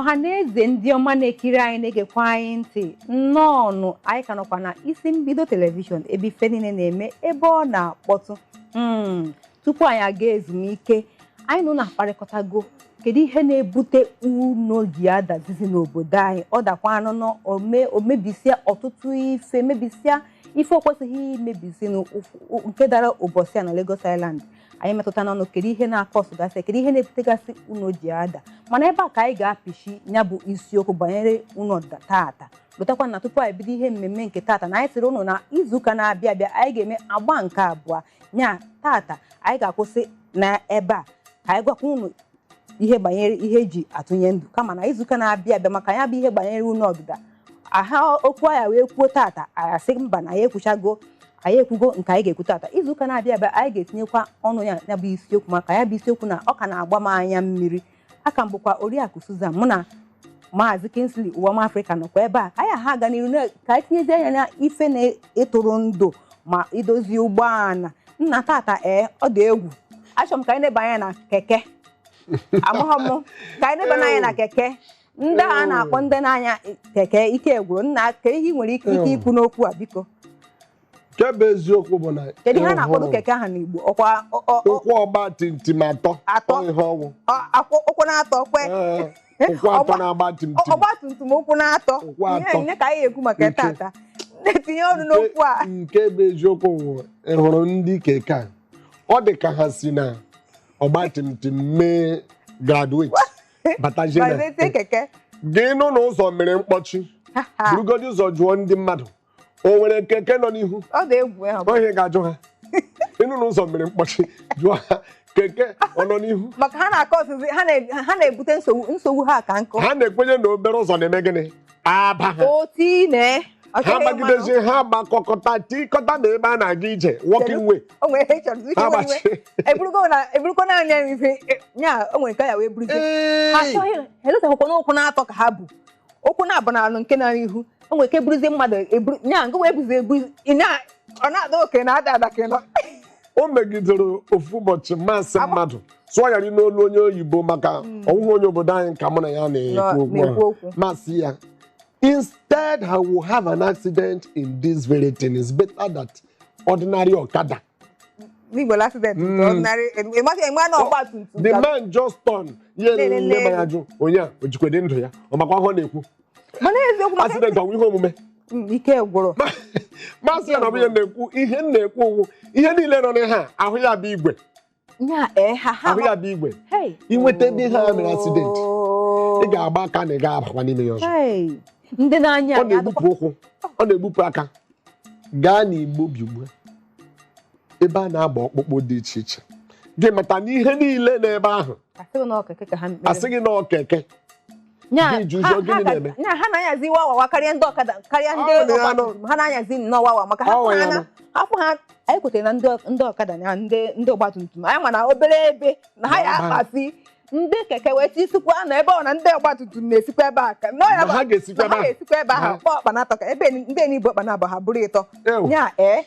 Ọha na eze, ndị ọma na-ekiri anyị, na-egekwa anyị ntị, nnọọnụ. Anyị ka nọkwa na Isi Mbido Television, ebe ife niile na-eme, ebe ọ na-akpọtụ. Tupu anyị aga ezumike, anyị nọ na-akparịkọtago kedu ihe na-ebute ụnọ ji adazizi n'obodo anyị. Ọ dakwa anụnụ ome, omebisia ọtụtụ ife, mebisia ife o kwesịghị imebisi. Nke dara ụbọchị a na Lagos Island, anyị metụta n'ọnụ kedu ihe na-akọsụgasị, kedu ihe na-ebutegasị ụnọ ji ada. Mana ebe a ka anyị ga-apịchi ya bụ isiokwu banyere ụnọ tata. Lụtakwa na tupu anyị bido ihe mmemme nke tata, na anyị sịrị ụnụ na izuụka na-abịa abịa anyị ga-eme agba nke abụọ nya. Tata anyị ga-akwụsị na ebe a ka anyị gwakwa ụnụ ihe banyere ihe eji atụnye ndụ, kama na izuụka na-abịa abịa maka ya bụ ihe banyere ụnọ ọdịda aha okwu anya wee kwuo. Tata anyị asị mba, na anyị ekwuchago, anyị ekwugo nke anyị ga-ekwu tata. Izuụka na-abịa abịa anyị ga-etinyekwa ọnụ ya, ya bụ isiokwu, maka ya bụ isiokwu na ọ ka na-agba m anya mmiri. Aka m bụkwa Oriakụ Susan, mụ na Maazị Kingsley Uwam Africa nọkwa ebe a. Ka anyị ha aga n'iru ka anyị tinyezie anya na ife na-ịtụrụ ndụ ma idozi ụgbọala nna tata. Ee, ọ dị egwu. Achọrọ m ka anyị neba anya na keke. Amaghọ m ka anyị neba anya na keke, ndị a na-akpọ ndị na-anya keke. Ike gwụrụ nna. Ka ihe ị nwere ike ikwu n'okwu a, biko? Nke bụ eziokwu bụ na Kedu ihe a na-akpọdo keke ahụ n'Igbo? Ọkwa ụkwụ ọgba tum tum atọ. Atọ. Ọ ihe ọgwụ. Ụkwụ na-atọ kwe. Ee, ụkwụ atọ na-agba tum tum. Ọgba tum tum ụkwụ na-atọ. Ụkwụ Ihe atọ. ihe ka anyị ekwu maka tata, na-etinye ọnụ n'okwu a. Nke bụ eziokwu bụ, ị hụrụ ndị keke a, ọ dị ka ha si na ọgba tum tum mee graduate batazie na gbazetie keke. Gị nụ n'ụzọ mere mkpọchi, burugodi ụzọ jụọ ndị mmadụ o nwere keke nọ n'ihu. Ọ dị egwu ahụ. Ọ ihe ga-ajụ ha, ịnụ n'ụzọ mere mkpọchi, jụọ ha keke ọ nọ n'ihu. Maka ha na-akọ ọsịsị, ha na-ebute nsogbu ha ka nkụ. Ha na-ekwenye na obere ụzọ na-eme gịnị, aba ha. Otu ine Ha gbagidezi, ha gbakọkọta tikọta na ebe a na-aga ije, walking way. O nwere ihe chọrọ Ha iwe. gbachie. Eburugo na eburugo naanị ya ife nya, o nwere nke ya wee buruzie ha. Achọghị eletakwakwa n'ụkwụ na-atọ ka ha bụ ụkwụ na-abụ na alụ nke na ihu. O nwere ike buruzie mmadụ eburu nya nke wee buzi ebu ị na ọ na-ada oke na-ada ada ka ị nọ. O megidere ofu ụbọchị masị mmadụ sụọ ya n'olu onye oyibo, maka ọwụghị onye obodo anyị ka mụ na ya na-ekwu okwu na-ekwu ahụ. Okwu. Masị ya, instead I will have an accident in this very thing, it's better that ordinary okada. N'Igbo accident ordinary ịmasị enwe na ọgba tum tum. The man just turn ihe Na-ele nne ya n'elu. jụ onye a o jikwede ndụ ya, ọ makwa ihe ọ na-ekwu. Mana eziokwu maka Accident ọnwụ ihe omume. Ike gwụrụ. Masị ya na ọ bụ ihe na-ekwu, ihe m na-ekwu owu, ihe niile nọ n'ihe a, ahụ ya bụ igwe. Nya ee ha ha Ahụ ya bụ igwe. Hey. Inweta ebe ihe a mere accident, ị ga-agba aka na ị ga-abakwa n'ime ya ọzọ. Hey. Ndị na-anya Ọ anya na-egbupụ ụkwụ, ọ na-egbupụ aka. Gaa n'Igbo bi ugbu a, ebe a na-agba ọkpụkpụ dị iche iche, gị mata na ihe niile n'ebe ahụ. Asịghị na ọkeke ka ha mere. Asị gị na ọkeke. Nya, Gị jụzie, gịnị na-eme? Nya, ha na-anyazi wawawa karịa ndị ọkada, karịa ndị Ọ dị ya ọgba nụ. tum tum. Ha na-anyazi nnọọ wawa maka ha Ọ fụ ya ha nụ. na hapụ ha. Anyị kwetere na ndị ọkada na ndị ọgba tum tum, anyị ma na obere ebe na ha ya Ọ ba. akpasi ndị keke wee tisikwa na ebe ọ na ndị ọgba tum tum na-esikwa ebe a ka nọ ya Na ha ga-esikwa na ha ebe ahụ. ga-esikwa ebe ahụ. Kpọọ ọkpa na-atọ ka ebe ndị enibu ọkpa na-abụ ha bụrụ ịtọ. Ew. Nya ee,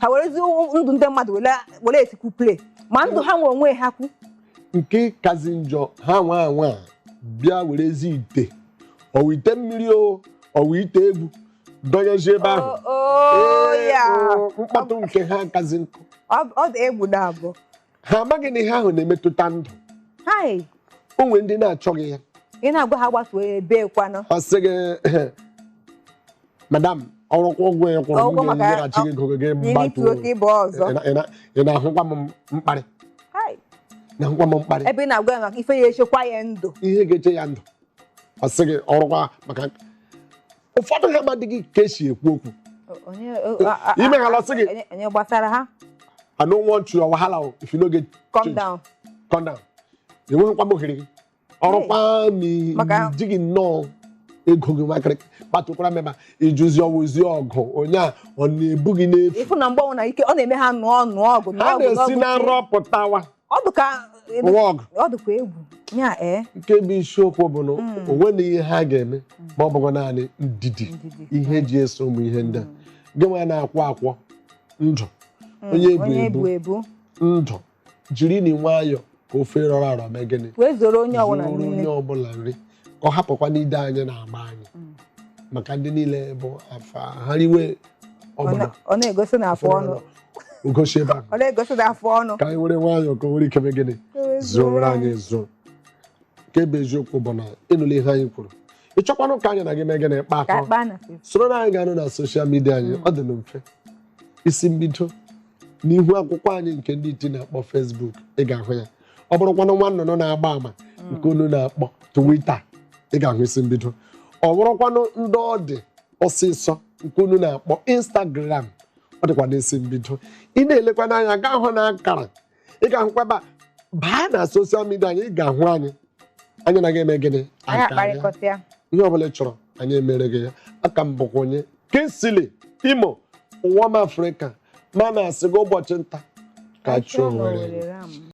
ha werezi ndụ ndị mmadụ were esikwu play ma ndụ ha nwe onwe ha kwu. Nke kazi njọ, ha nwa anwa a bịa werezi ite, ọwụ ite mmiri o, ọwụ ite egwu, dọnyezie ebe ahụ. Oh, Ee, ya. o, mkpatụ nke ha kazi nkụ. Ọ dị egwu na abụ. Ha amaghị na ihe ahụ na-emetụta ndụ. Hai. O nwere ndị na-achọghị ya. Ị na-agwa ha gbatuo ebe kwanụ. Ọ sị gị, "Madam, ọrụkwa ụgwọ ya kwụrụ Ụgwọ m maka ga-enyeghachi gị ego gị." N'iri Gbatuo. tuo ka ịbụ ọzọ. Ị na-ahụkwa m mkparị. Hai. Na-ahụkwa m mkparị. Ebe ị na-agwa ya maka ife ya echekwa ya ndụ. Ihe ga-eche ya ndụ, ọ sị gị ọrụkwa maka ụfọdụ ha amadịghị ka esi ekwu okwu. Onye Ime ha lọsị gị. Onye gbasara ha. "I no want your wahala o, if you no get Calm change." down. Calm down. Enweghịkwa m ohere gị ọrụkwa ma jighị nnọọ ego gị nwakịrị kpatụkwara m ebe a ịjụzi ọwụzi ọgụ onye a ọ na-ebu gị n'efu. Ịfụ na mgbe ọbụla ike ọ na-eme ha nụọ nụọ ọgụ nụọ Ha ọgụ nụọ na-esi ọgụ. na nrọpụtawa Ọ dị ka nwa ọgụ. Ọ dịkwa egwu ya ee. Nke bụ isiokwu bụ na o nweghị ihe ha ga-eme ma ọ bụghị naanị ndidi. Ndidi. Ihe eji eso ụmụ ihe ndị a, gị nwa na-akwọ akwọ ndụ onye ebu Onye ebu ebu ebu ndụ jiri ni nwayọ ka ofe rọrọ arọ mee gịnị? Wee zoro onye ọbụla Zuru niile. Onye ọbụla nri. Ka ọ hapụkwa n'ide anyị na-agba anyị maka ndị niile bụ afa ha riwe Ọ ọgbọnọ. ọ na-egosi na afụ ọnụ. Ugochi ebe ahụ. Ọ na-egosi na afụ ọnụ. Ka anyị were nwayọọ ka o nwere ike mee gịnị, zụrụ anyị zụ. Nke bụ eziokwu bụ na ịnụla ihe anyị kwuru, ị chọkwanụ ka anyị na gị mee gịnị, kpa Ka akọ. akpa na Facebook. Soro na anyị ga-anụ na social media anyị. Ọ dị na mfe, isi mbido n'ihu akwụkwọ anyị nke ndị iti na-akpọ Facebook, ị ga-ahụ ya. Ọ bụrụkwanụ nwa nnụnụ na-agba ama nke unu na-akpọ Twitter, ị ga-ahụ isi mbido. Ọ bụrụkwanụ ndị ọ dị ọsịsọ nke unu na-akpọ Instagram, ọ dịkwa n'isi mbido. Ị na-elekwa n'anya gaa hụ na akara, ị ga-ahụkwa ebe a. Baa na social media anyị, ị ga-ahụ anyị. Anyị na eme gịnị? Anyị Aka ya. Akparịkọta ya. Ihe ọbụla ị chọrọ, anyị emere gị ya. Aka m bụkwa onye Kingsley Imo ụwa m Afrịka ma na-asị gị ụbọchị nta ka chi Chọọ Owere. Owere ram.